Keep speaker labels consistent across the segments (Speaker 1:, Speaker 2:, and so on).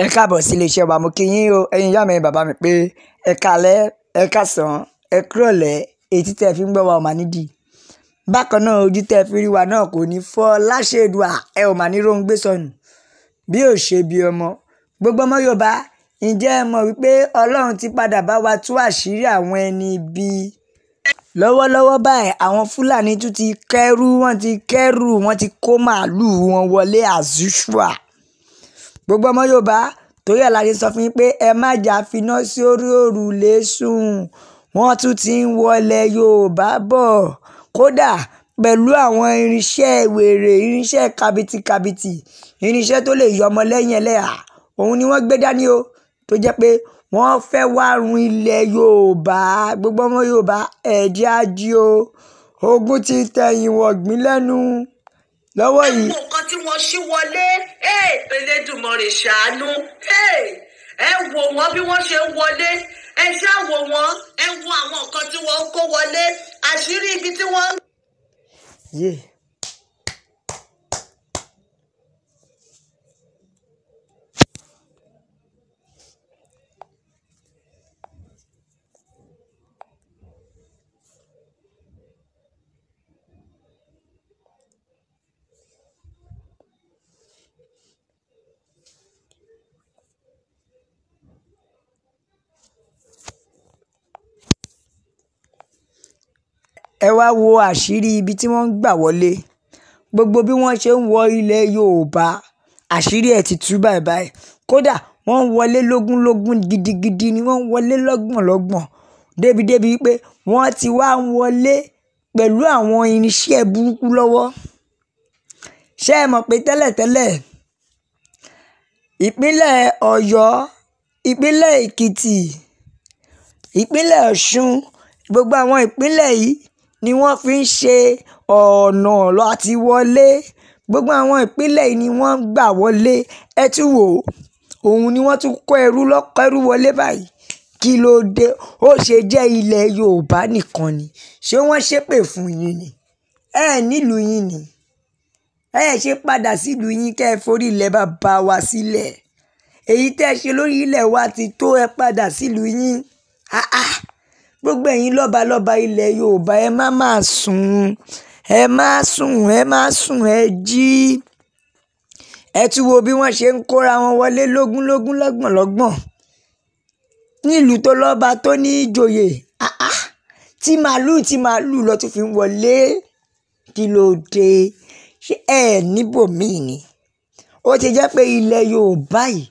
Speaker 1: Ẹ káàbọ̀ sí iléeṣẹ́ wa. Mo kí yín o, ẹ̀yin ìyá mi, bàbá mi, pé ẹ káalẹ́, ẹ káàsán, ẹ kúrọ̀lẹ́. Etí tẹ́ fi ń gbọ́ wa ò mà nídìí. Bákan náà, ojú tẹ́ fi rí wa náà kò ní fọ́ láṣẹ Èdùà. Ẹ ò mà ní róhun gbé sọnù bí ò ṣe bí ọmọ. Gbogbo ọmọ Yorùbá, ǹjẹ́ ẹ mọ̀ wípé Ọlọ́run ti padà bá wa tú àṣírí àwọn ẹni ibi? Lọ́wọ́lọ́wọ́ báyìí, àwọn Fúlàní tún ti kẹ́rù, wọ́n ti kẹ́rù, wọ́n ti kó màálùú wọn wọlé as usual. Gbogbo ọmọ Yorùbá, torí ẹ̀ la ṣe sọ fún yín pé ẹ má jà finá sí orí òrùlé sùn. Wọ́n tún ti ń wọlé Yorùbá bọ̀, kódà pẹ̀lú àwọn irinṣẹ́ wèrè, irinṣẹ́ kàbìtìkàbìtì, irinṣẹ́ tó lè yọ ọmọ lẹ́yìn ẹlẹ́hà. Òun ni wọ́n gbé dání o, tó jẹ́ pé wọ́n fẹ́ wá run ilẹ̀ Yorùbá. Gbogbo ọmọ Yorùbá, ẹ jẹ́ á jí o. Ogun ti tẹ̀yìn wọ̀gbìn lẹ́nu lọ́wọ́ yìí.
Speaker 2: Ẹ wo nǹkan tí wọ́n ṣí wọlé. Elédùmarè ṣàánú. Ẹ wò wọ́n bí wọ́n ṣe ń wọlé. Ẹ ṣáà wò wọ́n. Ẹ wo àwọn nǹkan tí wọ́n ń kó wọlé. Àṣírí ibi tí wọ́n ń.
Speaker 1: Yeah. Ẹ wá wo àṣírí ibi tí wọ́n ń gbà wọlé. Gbogbo bí wọ́n ṣe ń wọ ilẹ̀ Yorùbá, àṣírí ẹ̀ ti tú báyìí báyìí. Kódà wọ́n ń wọlé lógúnlógún gidigidi ni wọ́n ń wọlé lọ́gbọ̀nlọ́gbọ̀n, débìdébí pé wọ́n ti wá ń wọlé pẹ̀lú àwọn irinṣẹ́ burúkú lọ́wọ́. Ṣé ẹ mọ̀ pé tẹ́lẹ̀tẹ́lẹ̀, ìpínlẹ̀ Ọ̀yọ́, ìpínlẹ̀ Èkìtì, ìpínlẹ̀ Ọ̀ṣun, gbogbo àwọn ìpínlẹ̀ yìí ni wọ́n fi ń ṣe ọ̀nà láti wọlé. Gbogbo àwọn ìpínlẹ̀ yìí ni wọ́n ń gbà wọlé. Ẹ tún wò ó, òun ni wọ́n tún kó ẹrú lọ́kọ́ ẹrú wọlé báyìí. Kí ló dé? Ó ṣe jẹ́ ilẹ̀ Yorùbá nìkan ni. Ṣé wọ́n ṣépè fún yín ni? Ẹ nílùú yín ni. Ẹ ṣe padà sílùú yín kẹ́ ẹ forí ilẹ̀ bàbá wa sílẹ̀. Èyí tẹ́ ẹ ṣe lórí ilẹ̀ wa ti tó, ẹ padà sílùú yín. Ah. Gbogbo ẹ̀yin lọ́balọ́ba ilẹ̀ Yorùbá, ẹ má má sùn, ẹ má sùn, ẹ má sùn, ẹ jí. Ẹ tún wo bí wọ́n ṣe ń kóra wọn wọlé lógúnlógún lọ́gbọ̀nlọ́gbọ̀n nílùú tó lọ́ba tó ní ìjòyè. Ah. Tí màálù tí màálù lọ tún fi ń wọlé. Kí ló dé? Ṣé ẹ níbòmíì ni? Ó ṣe jẹ́ pé ilẹ̀ Yorùbá yìí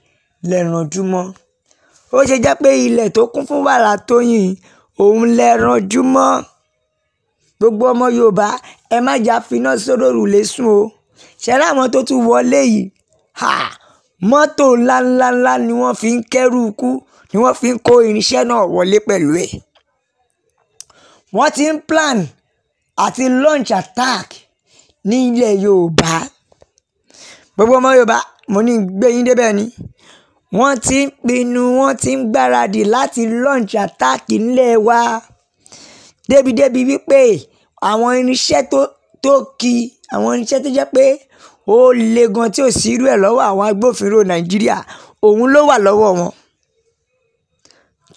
Speaker 1: lẹ ranjú mọ́. Ó ṣe jẹ́ pé ilẹ̀ tó kún fún wàrà tóyìn òun lẹ ranjú mọ́. Gbogbo ọmọ Yorùbá, ẹ má jà finá sórí òrùlé sùn o. Ṣé rí àwọn tó tún wọlé yìí? Ha! Mọ́tò ńláńláńlá ni wọ́n fi ń kẹ́rù ikú, ni wọ́n fi ń kó irinṣẹ́ náà wọlé pẹ̀lú ẹ̀. Wọ́n ti ń plan àti launch attack ní ilẹ̀ Yorùbá. Gbogbo ọmọ Yorùbá, mo ní gbé yín débẹ̀ ni. Wọ́n ti ń pinnu, wọ́n ti ń gbáradì láti launch attack nílẹ̀ wa. Débìdébí wípé àwọn irinṣẹ́ tó ki, àwọn irinṣẹ́ tó jẹ́ pé ó le gan tí ò sí irú ẹ̀ lọ́wọ́ àwọn agbófinró Nàìjíríà, òun ló wà lọ́wọ́ wọn.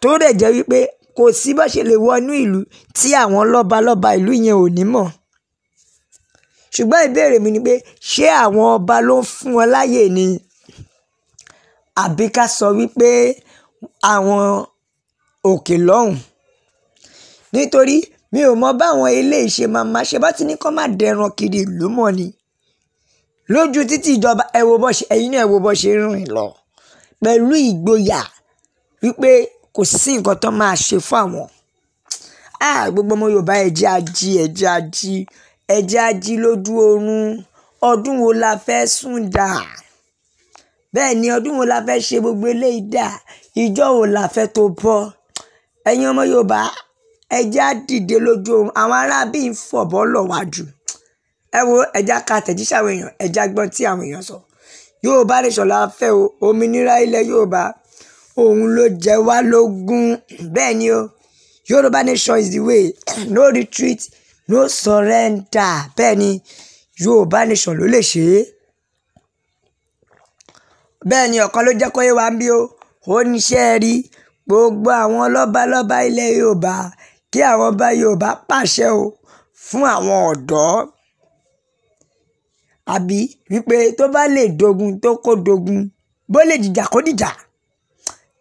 Speaker 1: Tó dẹ̀ jẹ́ wípé kò sí bó ṣe lè wọ inú ìlú tí àwọn lọ́balọ́ba ìlú yẹn ò ní mọ̀. Ṣùgbọ́n ìbéèrè mi ni pé, ṣé àwọn ọba ló ń fún wọn láyè ni? Àbí ká sọ wípé àwọn òkè lọ́hùn? Nítorí mi ò mọ báwọn eléyìí ṣe máa ma ṣe bá ti ní kó má dẹran kiri ìlú mọ́ ni. Lójú títì ìjọba, ẹ wo bó ṣe, ẹ̀yin náà ẹ wo bó ṣe ń rìn lọ pẹ̀lú ìgboyà wípé kò sí nǹkan tó máa ṣe fún àwọn. Ah, gbogbo ọmọ Yorùbá, ẹ jẹ́ á jí, ẹ jẹ́ á jí, ẹ jẹ́ á jí lójú oorun. Ọdún wo la fẹ́ sùn dà? Bẹ́ẹ̀ ni, ọdún wo la fẹ́ ṣe gbogbo eléyìí dà? Ìjọ wo la fẹ́ tó bọ́? Ẹ̀yin ọmọ Yorùbá, ẹ jẹ́ á dìde lójú oorun. Àwọn ará bí ń fọ̀bọ́ lọ̀ wá jù. Ẹ wo, ẹ jẹ́ á ka àtẹ̀jíṣẹ́ àwọn èèyàn, ẹ jẹ́ á gbọ́n tí àwọn èèyàn sọ. Yorùbá nation la fẹ́ o. Òmìnira ilẹ̀ Yorùbá, òun ló jẹ wá lógún. Bẹ́ẹ̀ ni o. Yorùbá nation is the way. No retreat, no surrender. Bẹ́ẹ̀ ni, Yorùbá nation ló lè ṣe é. Bẹ́ẹ̀ ni ọ̀kan ló jẹ́ kó yé wa ń bí o. Ó ní ṣé ẹ rí gbogbo àwọn lọ́balọ́ba ilẹ̀ Yorùbá, kí àwọn ọba Yorùbá pàṣẹ o fún àwọn ọ̀dọ́, àbí wípé tó bá lè dogun tó kó dogun, bó lè dìjà kó dìjà.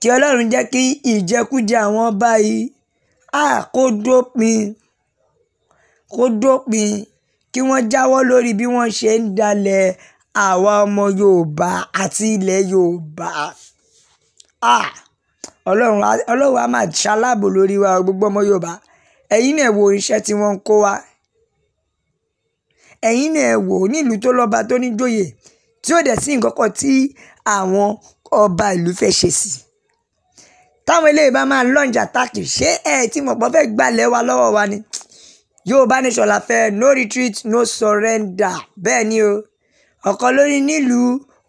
Speaker 1: Kí Ọlọ́run jẹ́ kí ìjẹkújẹ àwọn ọba yìí á kó dópin, kó dópin, kí wọ́n jáwọ́ lórí bí wọ́n ṣe ń dalẹ̀ àwa ọmọ Yorùbá àti ilẹ̀ Yorùbá. Ọlọ́run á máa ṣalábò lórí wa gbogbo ọmọ Yorùbá. Ẹ̀yin náà wo iṣẹ́ tí wọ́n ń kó wa. Ẹ̀yin náà wò nílùú tó lọ́ba tó níjòyè tí ó dẹ̀ sí nǹkan kan tí àwọn ọba ìlú fẹ́ ṣe sí. Táwọn eléyìí bá máa launch attack, ṣé ẹ tí mọ̀ pé wọ́n fẹ́ gbalẹ̀ wa lọ́wọ́ wa ni? Yorùbá nation la fẹ́, no retreat, no surrender. Bẹ́ẹ̀ ni o. Ọ̀kan lórí nílùú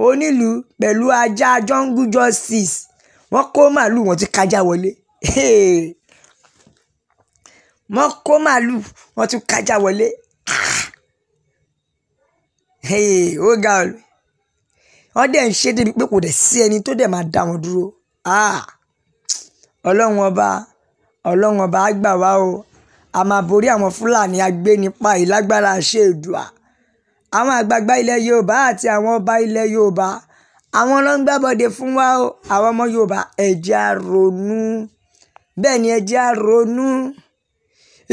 Speaker 1: onílùú pẹ̀lú ajá jungle justice. Wọ́n kó màlúù, wọ́n ti kájá wọlé. Wọ́n kó màlúù, wọ́n tún kájá wọlé. Ó ga ọ. Wọ́n dẹ̀ ń ṣe débi pé kò dẹ̀ sí ẹni tó dẹ̀ máa dá wọn dúró. Ọlọ́run ọba, Ọlọ́run ọba á gbà wá o. A máa borí àwọn Fúlàní agbénipa yìí lágbára àṣẹ Èdùà. Àwọn àgbààgbà ilẹ̀ Yorùbá àti àwọn ọba ilẹ̀ Yorùbá, àwọn ló ń gbàbọ̀dè fún wa o. Àwọn ọmọ Yorùbá, ẹ jẹ́ á ronú. Bẹ́ẹ̀ ni, ẹ jẹ́ á ronú.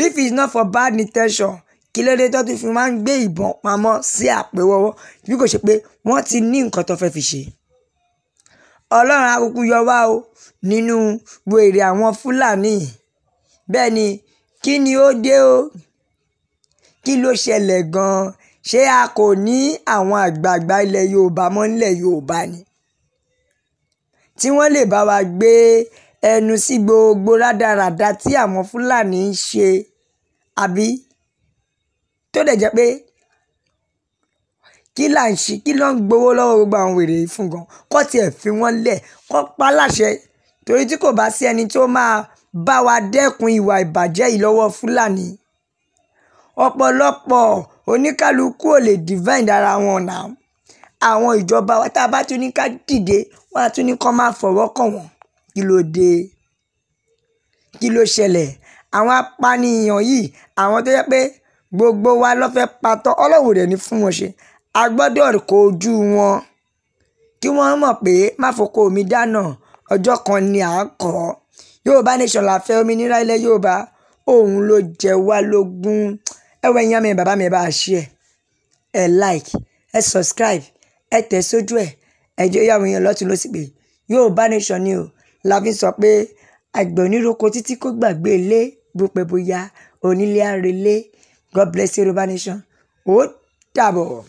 Speaker 1: If it's not for bad intention, kí ló dé tó tún fi máa ń gbé ìbọn pamọ́ sí àpéwọ́wọ́ bí kò ṣe pé wọ́n ti ní nǹkan tó fẹ́ fi ṣe? Ọlọ́run á kúkú yọ wá o nínú wèrè àwọn Fúlàní. Bẹ́ẹ̀ ni, kí ni ó dé o? Kí ló ṣẹlẹ̀ gan-an? Ṣé a kò ní àwọn àgbààgbà ilẹ̀ Yorùbá mọ́ nílẹ̀ Yorùbá ni? Tí wọ́n lè bá wa gbé ẹnu sí gbogbo rádaràda tí àwọn Fúlàní ń ṣe, àbí? Tó dẹ̀ jẹ́ pé kí là ń ṣe, kí ló ń gbowó lọ́wọ́ gbogbo àwọn wèrè yìí fún gan? Kọ́ tí ẹ fi wọ́n lẹ̀, kọ́ pa láṣẹ. Torí tí kò bá sí ẹni tó máa bá wa dẹ́kun ìwà ìbàjẹ́ yìí lọ́wọ́ Fúlàní, ọ̀pọ̀lọpọ̀ oníkálukú ò lè defend ara wọn náà. Àwọn ìjọba wa tá a bá tún ní ká dìde, wọ́n á tún ní kó máa fọwọ́ kàn wọ́n. Kí ló dé? Kí ló ṣẹlẹ̀? Àwọn apànìyàn yìí, àwọn tó jẹ́ pé gbogbo wa ló fẹ́ pa tán, Ọlọ́run ò dẹ̀ ní fún wọn ṣe. A gbọ́dọ̀ kojú wọn kí wọ́n mọ̀ pé má foko mi dáná, ọjọ́ kan ni à ń kọ́. Yorùbá nation la fẹ́, òmìnira ilẹ̀ Yorùbá, òun ló jẹ wá lógún. Ẹ wọ ẹ̀yin àmì bàbá mi, ẹ bá share, ẹ like, ẹ subscribe, ẹ tẹ̀ sójú ẹ̀, ẹ jẹ́ ó yá àwọn èèyàn lọ́tùn lósì pé Yorùbá nation ni o. La fi ń sọ pé àgbẹ̀ oníroko títí kó gbàgbé ilé, bó pẹ́ bóyá onílé á relé. God bless Yorùbá nation. Ó dàbọ̀.